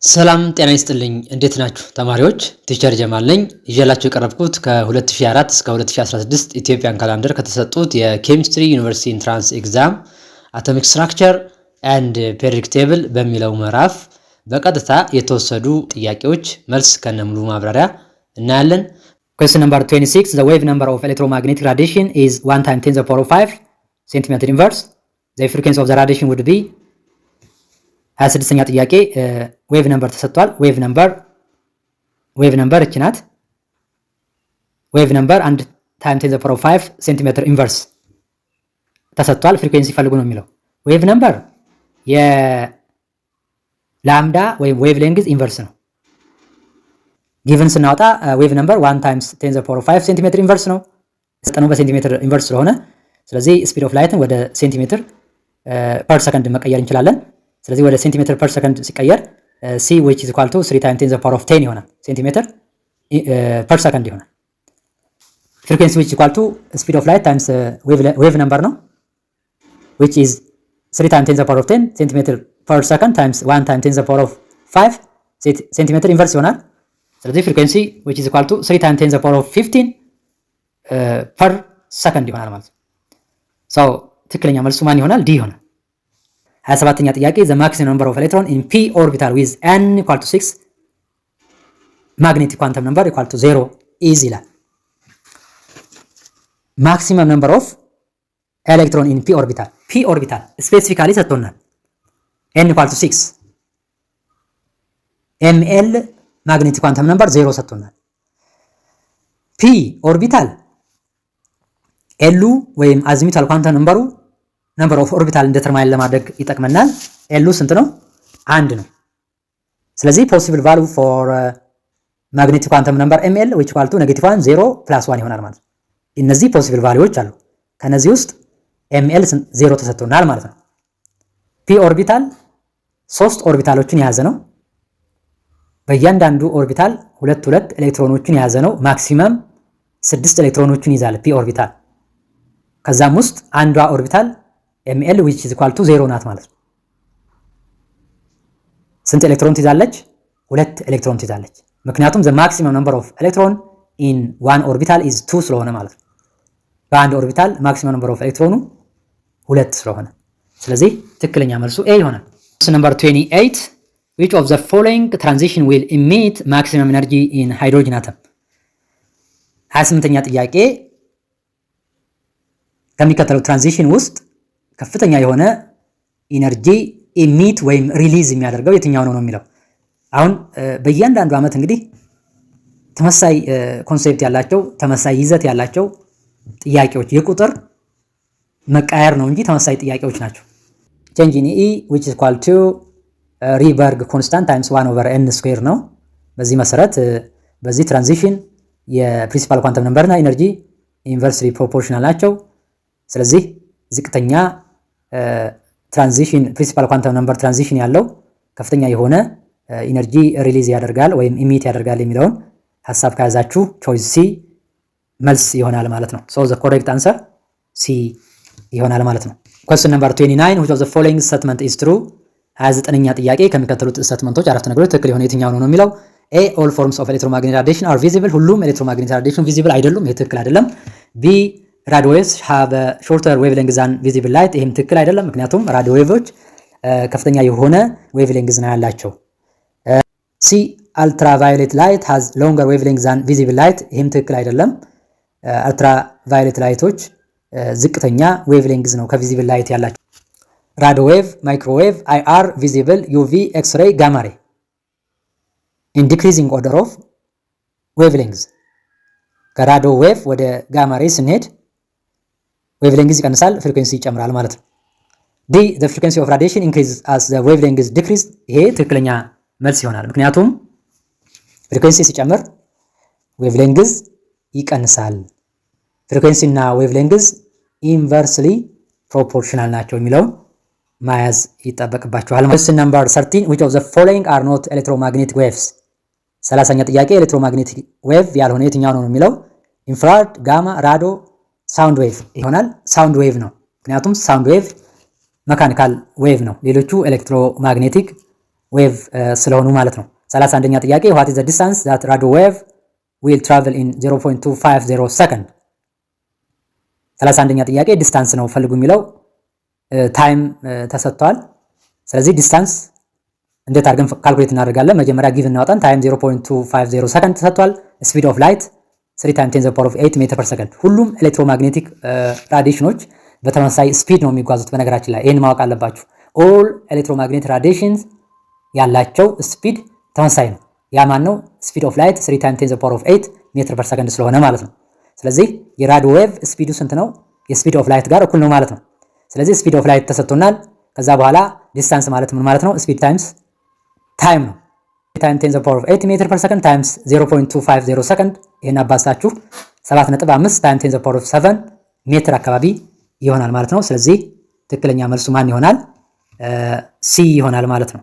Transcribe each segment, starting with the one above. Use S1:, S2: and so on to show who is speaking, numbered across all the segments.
S1: ሰላም ጤና ይስጥልኝ። እንዴት ናችሁ ተማሪዎች? Teacher ጀማል ነኝ። ይዤላችሁ የቀረብኩት ከ2004 እስከ 2016 Ethiopian calendar ከተሰጡት የ chemistry university entrance exam atomic structure and periodic table በሚለው ምዕራፍ በቀጥታ የተወሰዱ ጥያቄዎች መልስ ከነሙሉ ማብራሪያ እናያለን።
S2: Question number 26. The wave number of electromagnetic radiation is 1 times 10 to the power of 5 centimeter inverse. The frequency of the radiation would be? 26ኛ ጥያቄ wave number ተሰጥቷል። Wave number እች ናት። Wave number 1 times 10 the power of 5 centimeter inverse ተሰጥቷል። Frequency ፈልጉ ነው የሚለው። Wave number የ lambda ወይም wavelength inverse ነው። Given ስናወጣ wave number 1 times 10 the power of 5 centimeter inverse ነው። መጠኑ በ centimeter inverse ስለሆነ ስለዚህ speed of light ን ወደ centimeter per second መቀየር እንችላለን። ስለዚህ ወደ centimeter per second ሲቀየር c which is equal to 3 times 10 the power of 10 ይሆናል። Centimeter per second ይሆናል። Frequency which equal to speed of light times wave number ነው፣ which is 3 times 10 the power of 10 centimeter per second times 1 times 10 the power of 5 centimeter inverse ይሆናል። ስለዚህ frequency which is equal to 3 times 10 the power of 15 per second ይሆናል ማለት ነው። So ትክክለኛ መልሱ ማን ይሆናል? D ይሆናል። 27ኛ ጥያቄ፣ the maximum number of electron in p orbital with n equal to 6, magnetic quantum number equal to 0 is ይላል። Maximum number of electron in p orbital፣ p orbital specifically ሰጥቶናል። n equal to 6፣ ml magnetic quantum number 0 ሰጥቶናል። P orbital l ኡ ወይም azimuthal quantum number ኡ number of orbital determine ለማድረግ ይጠቅመናል። l ኡ ስንት ነው? አንድ ነው። ስለዚህ possible value for magnetic quantum number ml which equal to negative one, zero, plus one ይሆናል ማለት ነው። እነዚህ possible value ዎች አሉ። ከነዚህ ውስጥ ml zero ተሰጥቶናል ማለት ነው። P orbital ሶስት orbital ኦችን የያዘ ነው። በእያንዳንዱ orbital ሁለት ሁለት ኤሌክትሮኖችን የያዘ ነው። Maximum ስድስት ኤሌክትሮኖችን ይዛል p orbital። ከዛም ውስጥ አንዷ orbital ml which is equal to zero ናት ማለት ነው። ስንት ኤሌክትሮን ትይዛለች? ሁለት ኤሌክትሮን ትይዛለች። ምክንያቱም the maximum number of electron in one orbital is two ስለሆነ ማለት ነው። በአንድ orbital maximum number of electron ኑ ሁለት ስለሆነ፣ ስለዚህ ትክክለኛ መልሱ A ይሆናል። Number 28, which of the following transition will emit maximum energy in hydrogen atom? 28ኛ ጥያቄ፣ ከሚከተለው transition ውስጥ ከፍተኛ የሆነ energy emit ወይም release የሚያደርገው የትኛው ነው ነው የሚለው። አሁን በእያንዳንዱ ዓመት እንግዲህ ተመሳሳይ concept ያላቸው፣ ተመሳሳይ ይዘት ያላቸው ጥያቄዎች፣ የቁጥር መቃየር ነው እንጂ ተመሳሳይ ጥያቄዎች ናቸው። Change in E which is equal to Rydberg constant times one over n square ነው። በዚህ መሰረት በዚህ transition የ principal quantum number እና energy inversely proportional ናቸው። ስለዚህ ዝቅተኛ transition principal quantum number transition ያለው ከፍተኛ የሆነ energy release ያደርጋል ወይም emit ያደርጋል የሚለውን ሀሳብ ከያዛችሁ choice C መልስ ይሆናል ማለት ነው። So the correct answer C ይሆናል ማለት ነው። Question number 29, which of the following statement is true? 29ኛ ጥያቄ፣ ከሚከተሉት statement ኦች፣ አረፍተ ነገሮች ትክክል የሆነ የትኛው ነው ነው የሚለው። A, all forms of electromagnetic radiation are visible፣ ሁሉም electromagnetic radiation visible አይደሉም። ይሄ ትክክል አይደለም። B, radio waves have shorter wavelength than visible light፣ ይህም ትክክል አይደለም። ምክንያቱም radio wave ኦች ከፍተኛ የሆነ wavelength ነው ያላቸው። C, ultraviolet light has longer wavelength than visible light፣ ይህም ትክክል አይደለም። Ultraviolet light ኦች ዝቅተኛ wavelength ነው ከ visible light ያላቸው። Radio wave፣ microwave፣ IR፣ visible፣ UV፣ X-ray፣ gamma ray in decreasing order of wavelength። ከ radio wave ወደ gamma ray ስንሄድ wavelength ይቀንሳል፣ frequency ይጨምራል ማለት ነው። D, the frequency of radiation increase as the wavelength decrease፣ ይሄ ትክክለኛ መልስ ይሆናል። ምክንያቱም frequency ሲጨምር wavelength ይቀንሳል። Frequency እና wavelength inversely proportional ናቸው የሚለውን መያዝ ይጠበቅባችኋል። Question number 13, which of the following are not electromagnetic waves? 30ኛ ጥያቄ፣ electromagnetic wave ያልሆነ የትኛው ነው የሚለው። Infrared፣ gamma፣ radio፣ sound wave ይሆናል። Sound wave ነው። ምክንያቱም sound wave mechanical wave ነው። ሌሎቹ electromagnetic Wave ስለሆኑ ማለት ነው። 31ኛ ጥያቄ፣ what is the distance that radio wave will travel in 0.250 ሰከንድ? 31ኛ ጥያቄ distance ነው ፈልጉ የሚለው፣ time ተሰጥቷል። ስለዚህ distance እንዴት አድርገን calculate እናደርጋለን? መጀመሪያ given እናወጣን። Time 0.250 ሰከንድ ተሰጥቷል። Speed of light 3 times 10 the power of 8 meter per second። ሁሉም electromagnetic radiation ኖች በተመሳሳይ speed ነው የሚጓዙት። በነገራችን ላይ ይህን ማወቅ አለባችሁ። All electromagnetic radiations ያላቸው speed ተመሳሳይ ነው። ያ ማን ነው? Speed of light 3 times 10 the power of 8 meter per second ስለሆነ ማለት ነው። ስለዚህ የ radio wave speed ኡ ስንት ነው? የ speed of light ጋር እኩል ነው ማለት ነው። ስለዚህ speed of light ተሰጥቶናል። ከዛ በኋላ distance ማለት ምን ማለት ነው? Speed times time ነው። Time 10 the power of 8 meter per second times 0.250 ሰከንድ፣ ይሄን አባዝታችሁ 7.5 times 10 the power of 7 ሜትር አካባቢ ይሆናል ማለት ነው። ስለዚህ ትክክለኛ መልሱ ማን ይሆናል? C ይሆናል ማለት ነው።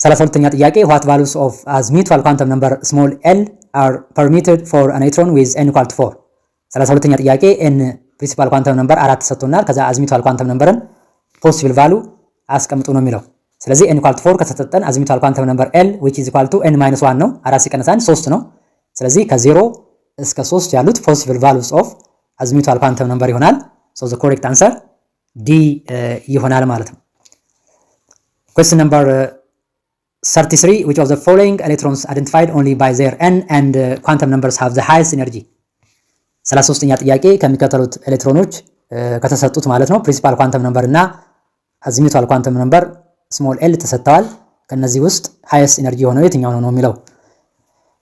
S2: 32ኛ ጥያቄ፣ what values of azimuthal quantum number small l are permitted for an electron with n equal to 4? 32ኛ ጥያቄ n principal quantum number አራት ተሰጥቶናል። ከዛ azimuthal quantum number ን possible value አስቀምጡ ነው የሚለው። ስለዚህ n equal to 4 ከተሰጠን azimuthal quantum number l which is equal to n minus 1 ነው። አራት ሲቀነስ አንድ ሶስት ነው። ስለዚህ ከዜሮ እስከ ሶስት ያሉት possible values of azimuthal quantum number ይሆናል። So the correct answer D ይሆናል ማለት ነው። Question number 33, which of the following electrons identified only by their n and quantum numbers have the highest energy? 33ኛ ጥያቄ ከሚከተሉት ኤሌክትሮኖች ከተሰጡት ማለት ነው principal quantum number እና azimuthal quantum number small l ተሰጥተዋል። ከነዚህ ውስጥ highest energy የሆነው የትኛው ነው ነው የሚለው።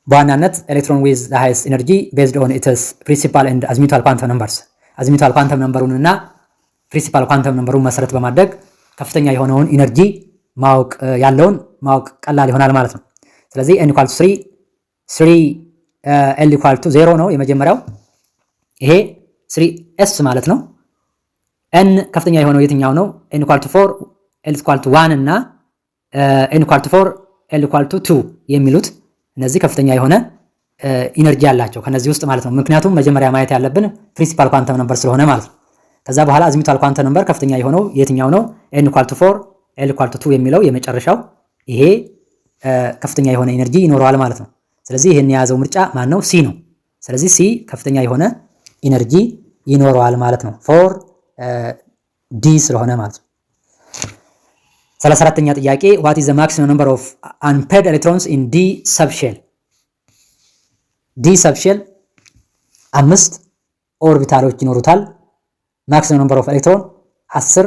S2: በዋናነት electron with highest energy based on its principal and azimuthal quantum numbers፣ azimuthal quantum number ኡን እና principal quantum number ኡን መሰረት በማድረግ ከፍተኛ የሆነውን energy ማወቅ ያለውን ማወቅ ቀላል ይሆናል ማለት ነው። ስለዚህ n equal to 3 3 l equal to 0 ነው የመጀመሪያው። ይሄ 3 s ማለት ነው። n ከፍተኛ የሆነው የትኛው ነው? N equal to 4 l equal to 1 እና n equal to 4 l equal to 2 የሚሉት እነዚህ ከፍተኛ የሆነ energy ያላቸው ከነዚህ ውስጥ ማለት ነው። ምክንያቱም መጀመሪያ ማየት ያለብን principal quantum number ስለሆነ ማለት ነው። ከዛ በኋላ azimuthal quantum number ከፍተኛ የሆነው የትኛው ነው? N equal to 4 l equal to 2 የሚለው የመጨረሻው ይሄ ከፍተኛ የሆነ energy ይኖረዋል ማለት ነው። ስለዚህ ይህን የያዘው ምርጫ ማን ነው? C ነው። ስለዚህ C ከፍተኛ የሆነ energy ይኖረዋል ማለት ነው። 4 d ስለሆነ ማለት ነው። 34ኛ ጥያቄ፣ what is the maximum number of unpaired electrons in d subshell? D subshell አምስት orbital ኦች ይኖሩታል። Maximum number of electron 10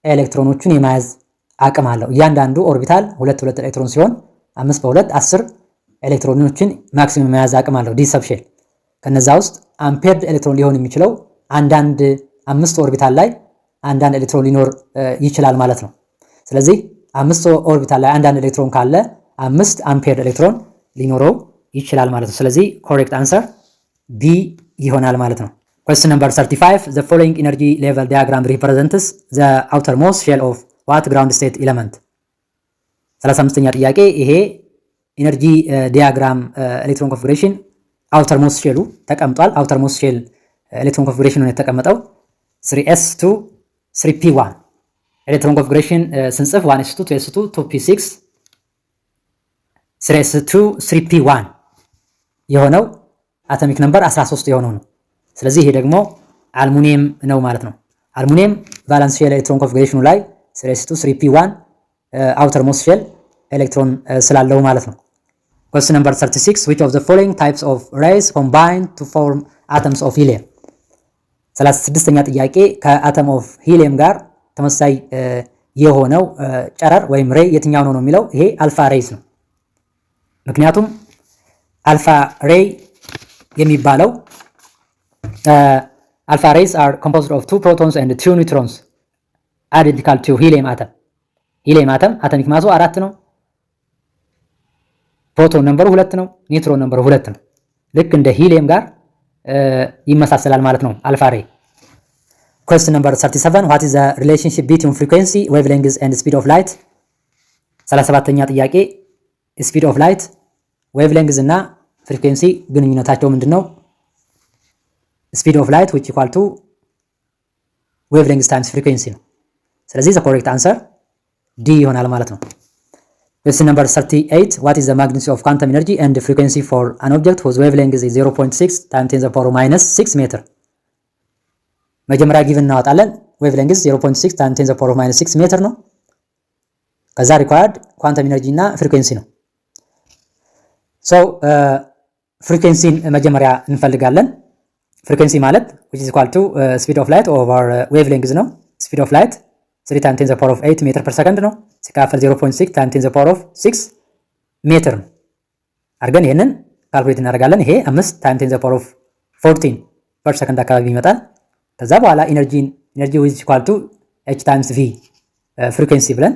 S2: ኤሌክትሮኖችን የመያዝ አቅም አለው። እያንዳንዱ orbital ሁለት ሁለት ኤሌክትሮን ሲሆን አምስት በሁለት 10 ኤሌክትሮኖችን maximum የመያዝ አቅም አለው d subshell። ከነዛ ውስጥ unpaired electron ሊሆን የሚችለው አንዳንድ አምስት orbital ላይ አንዳንድ ኤሌክትሮን ሊኖር ይችላል ማለት ነው። ስለዚህ አምስት orbital ላይ አንዳንድ ኤሌክትሮን ካለ አምስት unpaired electron ሊኖረው ይችላል ማለት ነው። ስለዚህ correct answer B ይሆናል ማለት ነው። Question number 35, the following energy level diagram represents the outermost shell of what ground state element? 35ኛ ጥያቄ ይሄ energy diagram electron configuration outermost shell ኡ ተቀምጧል። Outermost shell electron configuration ነው የተቀመጠው 3s2 3p1። Electron configuration ስንጽፍ 1s2 2s2 2p6 3s2 3p1 የሆነው atomic number 13 የሆነው ነው። ስለዚህ ይሄ ደግሞ አልሙኒየም ነው ማለት ነው። አልሙኒየም valence shell electron configuration ኑ ላይ 3s2 3p1 outermost shell electron ስላለው ማለት ነው። Question number 36, which of the following types of rays combine to form atoms of helium? 36ኛ ጥያቄ ከ atom of helium ጋር ተመሳሳይ የሆነው ጨረር ወይም ray የትኛው ነው ነው የሚለው። ይሄ alpha rays ነው። ምክንያቱም alpha ray የሚባለው alpha rays are composed of two protons and two neutrons, identical to helium atom። Helium atom atomic mass ኡ አራት ነው። Proton number ኡ ሁለት ነው። Neutron number ኡ ሁለት ነው። ልክ እንደ ሂሊየም ጋር ይመሳሰላል ማለት ነው alpha ray። Question number 37, what is the relationship between frequency, wavelength and speed of light? 37ኛ ጥያቄ speed of light፣ wavelength እና frequency ግንኙነታቸው ምንድን ነው? Speed of light which equal to wavelength times frequency ነው። ስለዚህ the correct answer D ይሆናል ማለት ነው። Question number 38. What is the magnitude of quantum energy and frequency for an object whose wavelength is 0.6 times 10 the power minus 6 ሜትር? መጀመሪያ given እናወጣለን። Wavelength 0.6 times 10 the power minus 6 ሜትር ነው። ከዛ required quantum energy እና frequency ነው። So frequency ን መጀመሪያ እንፈልጋለን። Frequency ማለት which is equal to speed of light over wavelength ነው። Speed of light 3 times 10 the power of 8 meter per second ነው፣ ሲካፈል 0.6 times 10 the power of 6 ሜትር ነው አድርገን ይህንን calculate እናደርጋለን። ይሄ 5 times 10 the power of 14 per second አካባቢ ይመጣል። ከዛ በኋላ energy ን energy which equal to h times v frequency ብለን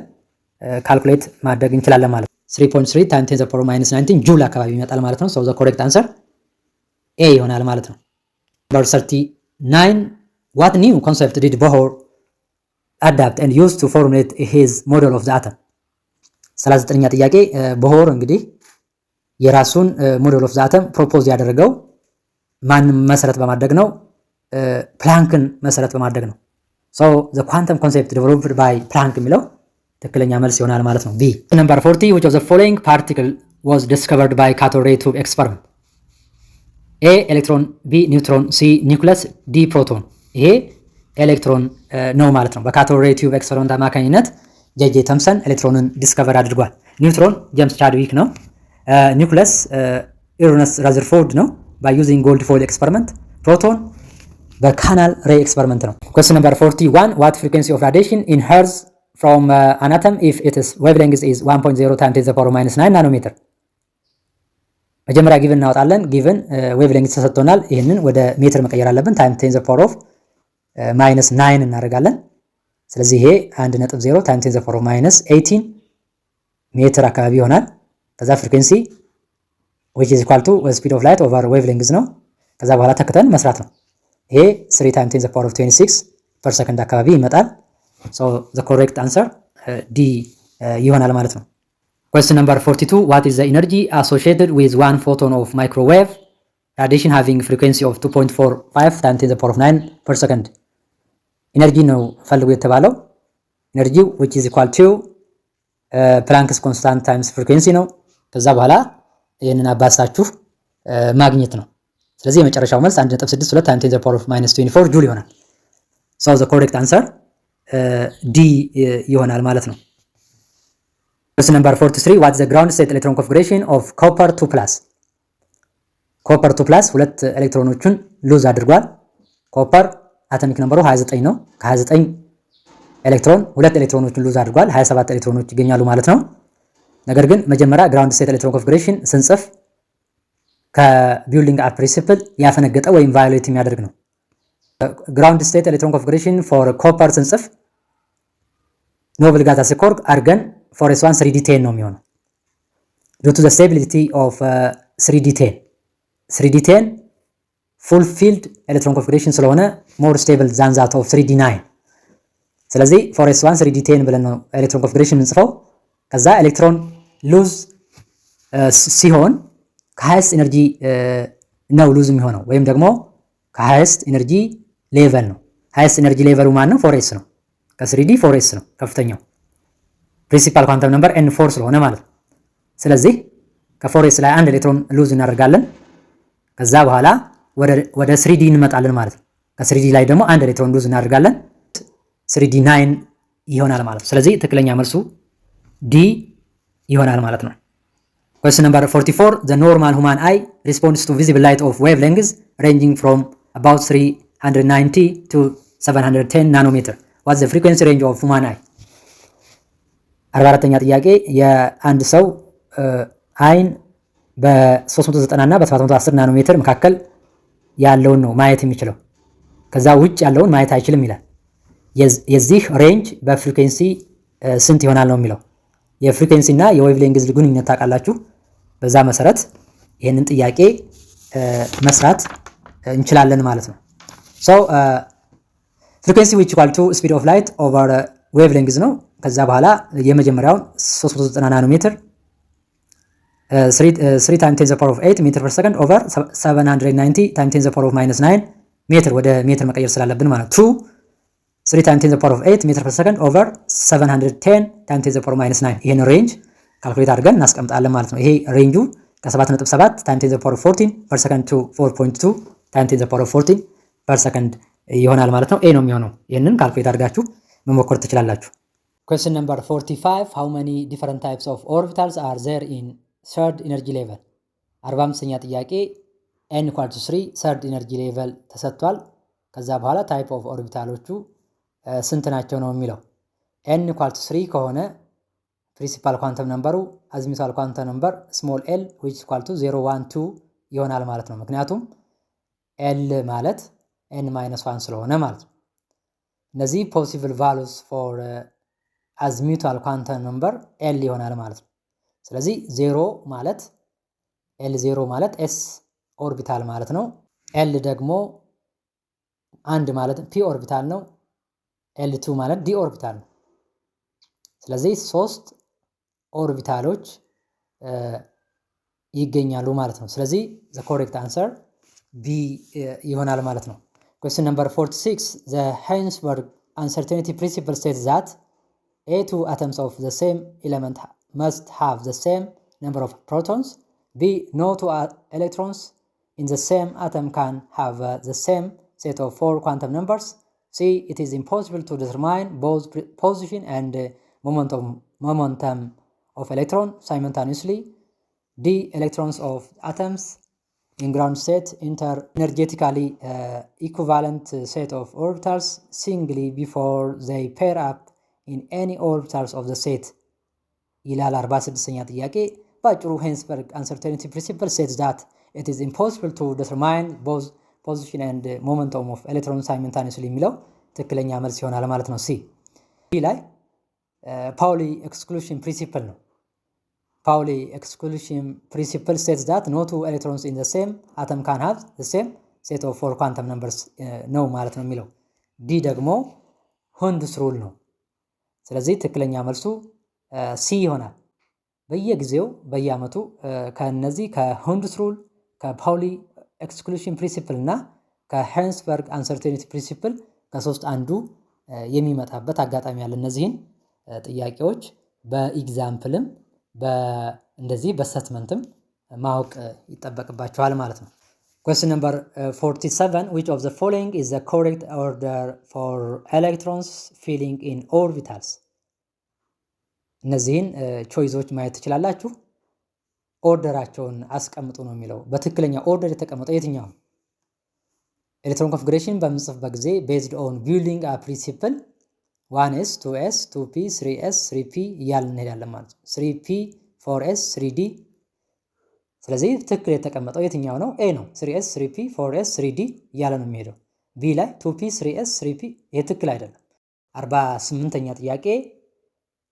S2: calculate ማድረግ እንችላለን ማለት ነው። 3.3 times 10 the power minus 19 ጁል አካባቢ ይመጣል ማለት ነው። So the correct answer A ይሆናል ማለት ነው። Number 39. What new concept did Bohr adapt and use to formulate his model of the atom? 39ኛ ጥያቄ፣ ቦሆር እንግዲህ የራሱን model of the atom propose ያደረገው ማንን መሰረት በማድረግ ነው? ፕላንክን መሰረት በማድረግ ነው። So the quantum concept developed by Planck የሚለው ትክክለኛ መልስ ይሆናል ማለት ነው። B. Number 40. Which of the following particle was discovered by cathode ray tube experiment? A electron፣ B neutron፣ C nucleus፣ D proton። ይሄ ኤሌክትሮን ነው ማለት ነው። በ cathode ray tube experiment አማካኝነት J.J. Thomson electron ን discover አድርጓል። Neutron James Chadwick ነው። Nucleus Ernest Rutherford ነው by using gold foil experiment። Proton በ canal ray experiment ነው። Question number 41. What frequency of radiation in hertz from an atom if its wavelength is 1.0 times 10 the power minus 9 ናኖሜትር? መጀመሪያ given እናወጣለን። Given wavelength ተሰጥቶናል። ይህንን ወደ ሜትር መቀየር አለብን። Times 10 the power of minus 9 እናደርጋለን። ስለዚህ ይሄ 1.0 times 10 the power of minus 18 ሜትር አካባቢ ይሆናል። ከዛ frequency which is equal to speed of light over wavelength ነው። ከዛ በኋላ ተክተን መስራት ነው። ይሄ 3 times 10 the power of 26 per second አካባቢ ይመጣል። So the correct answer D ይሆናል ማለት ነው። Question number 42. What is the energy associated with one photon of microwave radiation having frequency of 2.45 times 10 the power of 9 per second? Energy ነው ፈልጉ የተባለው። Energy which is equal to Planck's constant times frequency ነው። ከዛ በኋላ ይህንን አባዝታችሁ ማግኘት ነው። ስለዚህ የመጨረሻው መልስ 1.62 times 10 the power of minus 24 ጁል ይሆናል። So the correct answer D ይሆናል ማለት ነው። Question number 43. What is the ground state electron configuration of copper 2 plus? Copper 2 plus ሁለት ኤሌክትሮኖቹን lose አድርጓል። Copper atomic number ኡ 29 ነው። ከ29 ኤሌክትሮን ሁለት ኤሌክትሮኖችን lose አድርጓል። 27 ኤሌክትሮኖች ይገኛሉ ማለት ነው። ነገር ግን መጀመሪያ ground state electron configuration ስንጽፍ ከ building up principle ያፈነገጠ ወይም violate የሚያደርግ ነው። Ground state electron configuration for copper ስንጽፍ noble gas as core አድርገን 4s1 3d10 ነው የሚሆነው። Due to the stability of 3d10, 3d10 full filled electron configuration ስለሆነ more stable than that of 3d9። ስለዚህ 4s1 3d10 ብለን ነው electron configuration የምንጽፈው። ከዛ electron lose ሲሆን ከ highest energy ነው lose የሚሆነው ወይም ደግሞ ከ highest energy level ነው። Highest energy level ኡ ማን ነው? 4s ነው። ከ 3d 4s ነው ከፍተኛው፣ principal quantum number n 4 ስለሆነ ማለት ነው። ስለዚህ ከ 4s ላይ አንድ electron lose እናደርጋለን። ከዛ በኋላ ወደ 3d እንመጣለን ማለት ነው። ከ 3d ላይ ደግሞ አንድ electron lose እናደርጋለን። 3d9 ይሆናል ማለት ነው። ስለዚህ ትክክለኛ መልሱ D ይሆናል ማለት ነው። Question number 44. The normal human eye responds to visible light of wavelengths ranging from about 390 to 710 nanometer. What's the frequency range of human eye? 44ኛ ጥያቄ፣ የአንድ ሰው አይን በ390 እና በ710 ናኖሜትር መካከል ያለውን ነው ማየት የሚችለው። ከዛ ውጭ ያለውን ማየት አይችልም ይላል። የዚህ range በ frequency ስንት ይሆናል ነው የሚለው። የ frequency እና የ wavelength ግንኙነት ታውቃላችሁ። በዛ መሰረት ይህንን ጥያቄ መስራት እንችላለን ማለት ነው። So frequency which equal to speed of light over wavelength ነው። ከዛ በኋላ የመጀመሪያውን 390 ናኖሜትር 3 times 10 the power of 8 meter per second over 790 times 10 the power of minus 9 ሜትር፣ ወደ ሜትር መቀየር ስላለብን ማለት፣ to 3 times 10 the power of 8 meter per second over 710 times 10 the power minus 9። ይህን range calculate አድርገን እናስቀምጣለን ማለት ነው። ይሄ range ኡ ከ7.7 times 10 the power of 14 per second to 4.2 times 10 the power of 14 per second ይሆናል ማለት ነው። A ነው የሚሆነው። ይህንን calculate አድርጋችሁ መሞከር ትችላላችሁ።
S1: Question number 45: How many different types of orbitals are there in third energy level? 45ኛ ጥያቄ n equal to 3 third energy level ተሰጥቷል። ከዛ በኋላ type of orbital ኦቹ ስንት ናቸው ነው የሚለው። n equal to 3 ከሆነ principal quantum number ኡ azimuthal quantum number small l which equal to 0 1 2 ይሆናል ማለት ነው። ምክንያቱም l ማለት n minus one ስለሆነ ማለት ነው። እነዚህ possible values for azimuthal quantum number l ይሆናል ማለት ነው። ስለዚህ ዜሮ ማለት l 0 ማለት s orbital ማለት ነው። l ደግሞ አንድ ማለት p orbital ነው። l 2 ማለት d orbital ነው። ስለዚህ ሶስት orbital ኦች ይገኛሉ ማለት ነው። ስለዚህ the correct answer B ይሆናል ማለት ነው። Question number 46: The Heisenberg uncertainty principle states that A, two atoms of the same element must have the same number of protons. B, no two electrons in the same atom can have the same set of four quantum numbers. C, it is impossible to determine both position and momentum of electron simultaneously. D, electrons of atoms in ground state enter energetically equivalent set of orbitals singly before they pair up in any orbitals of the set ይላል 46ኛ ጥያቄ። በአጭሩ Heisenberg uncertainty principle states that it is impossible to determine both position and momentum of electron simultaneously የሚለው ትክክለኛ መልስ ይሆናል ማለት ነው። C ላይ Pauli exclusion principle ነው። Pauli exclusion principle states that no two electrons in the same atom can have the same set of four quantum numbers ነው ማለት ነው የሚለው። D ደግሞ Hund's rule ነው። ስለዚህ ትክክለኛ መልሱ C ይሆናል። በየጊዜው በየዓመቱ ከነዚህ ከ Hund's rule፣ ከ Pauli exclusion principle እና ከ Heisenberg uncertainty principle ከሶስት አንዱ የሚመጣበት አጋጣሚ አለ። እነዚህን ጥያቄዎች በ example ም እንደዚህ በ statement ም ማወቅ ይጠበቅባችኋል ማለት ነው። Question number 47: Which of the following is the correct order for electrons filling in orbitals? እነዚህን choice ኦች ማየት ትችላላችሁ። Order ኣቸውን አስቀምጡ ነው የሚለው። በትክክለኛ order የተቀመጠው የትኛው? Electron configuration በምንጽፍበት ጊዜ based on building up principle 1 s፣ 2 s፣ 2 p፣ 3 s፣ 3 p እያልን እንሄዳለን ማለት ነው። 3 p፣ 4 s፣ 3 d። ስለዚህ ትክክል የተቀመጠው የትኛው ነው? A ነው። 3 s፣ 3 p፣ 4 s፣ 3 d እያለ ነው የሚሄደው። B ላይ 2 p፣ 3 s፣ 3 p፣ ይሄ ትክክል አይደለም። 48ኛ ጥያቄ: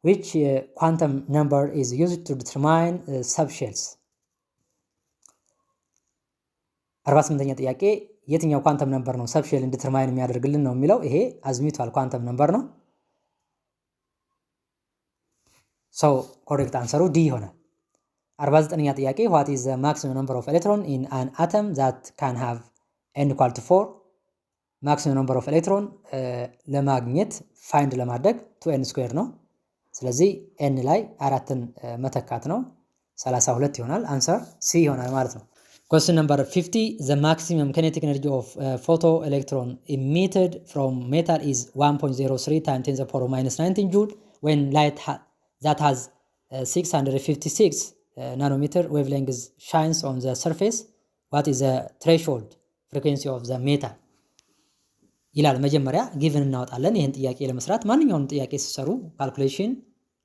S1: Which quantum number is used to determine subshells? 48ኛ ጥያቄ የትኛው quantum number ነው subshell determine የሚያደርግልን ነው የሚለው። ይሄ azimuthal quantum number ነው። So correct answer ኡ D ይሆናል። 49ኛ ጥያቄ: What is the maximum number of electron in an atom that can have n equal to 4? Maximum number of electron ለማግኘት find ለማድረግ two n square ነው። ስለዚህ n ላይ አራትን መተካት ነው። 32 ይሆናል። Answer C ይሆናል ማለት ነው። Question number 50: The maximum kinetic energy of photoelectron emitted from metal is 1.03 times 10 the power of minus 19 joule when light that has 656 nanometer wavelength shines on the surface. What is the threshold frequency of the metal? ይላል። መጀመሪያ given እናወጣለን። ይህን ጥያቄ ለመስራት ማንኛውንም ጥያቄ ስትሰሩ፣ calculation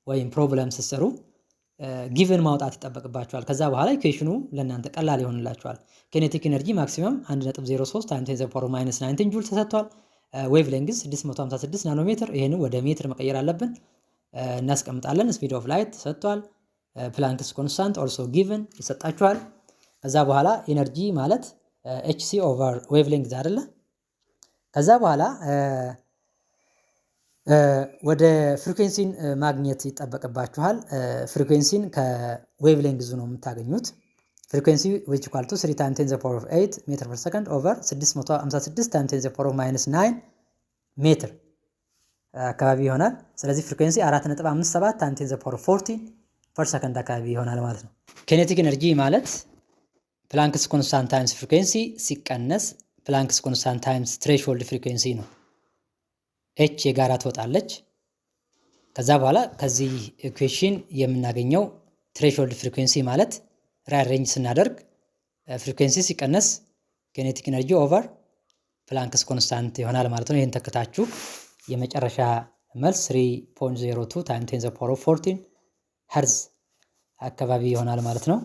S1: ወይም problem ስትሰሩ given ማውጣት ይጠበቅባችኋል። ከዛ በኋላ equation ኑ ለእናንተ ቀላል ይሆንላችኋል። Kinetic energy maximum 1.03 times 10 the power minus 19 ጁል ተሰጥቷል። Wavelength 656 ናኖሜትር፣ ይህንን ወደ ሜትር መቀየር አለብን። እናስቀምጣለን። Speed of light ተሰጥቷል። Planck's constant also given ይሰጣችኋል። ከዛ በኋላ energy ማለት hc over wavelength አይደለ? ከዛ በኋላ ወደ frequency ን ማግኘት ይጠበቅባችኋል። Frequency ን ከ wavelength ኡ ነው የምታገኙት። Frequency which equal to 3 times 10 the power of 8 meter per second over 656 times 10 the power of minus 9 ሜትር።
S2: አካባቢ ይሆናል። ስለዚህ frequency 4.57 times 10 the power 14 per second አካባቢ ይሆናል ማለት ነው።
S1: Kinetic energy ማለት Planck's constant times frequency ሲቀነስ Planck's constant times threshold frequency ነው። h የጋራ ትወጣለች። ከዛ በኋላ ከዚህ equation የምናገኘው threshold frequency ማለት rearrange ስናደርግ frequency ሲቀነስ kinetic energy over Planck's constant ይሆናል ማለት ነው። ይህን ተክታችሁ የመጨረሻ መልስ 3.02 times 10 the power of 14 ሄርዝ አካባቢ ይሆናል ማለት ነው።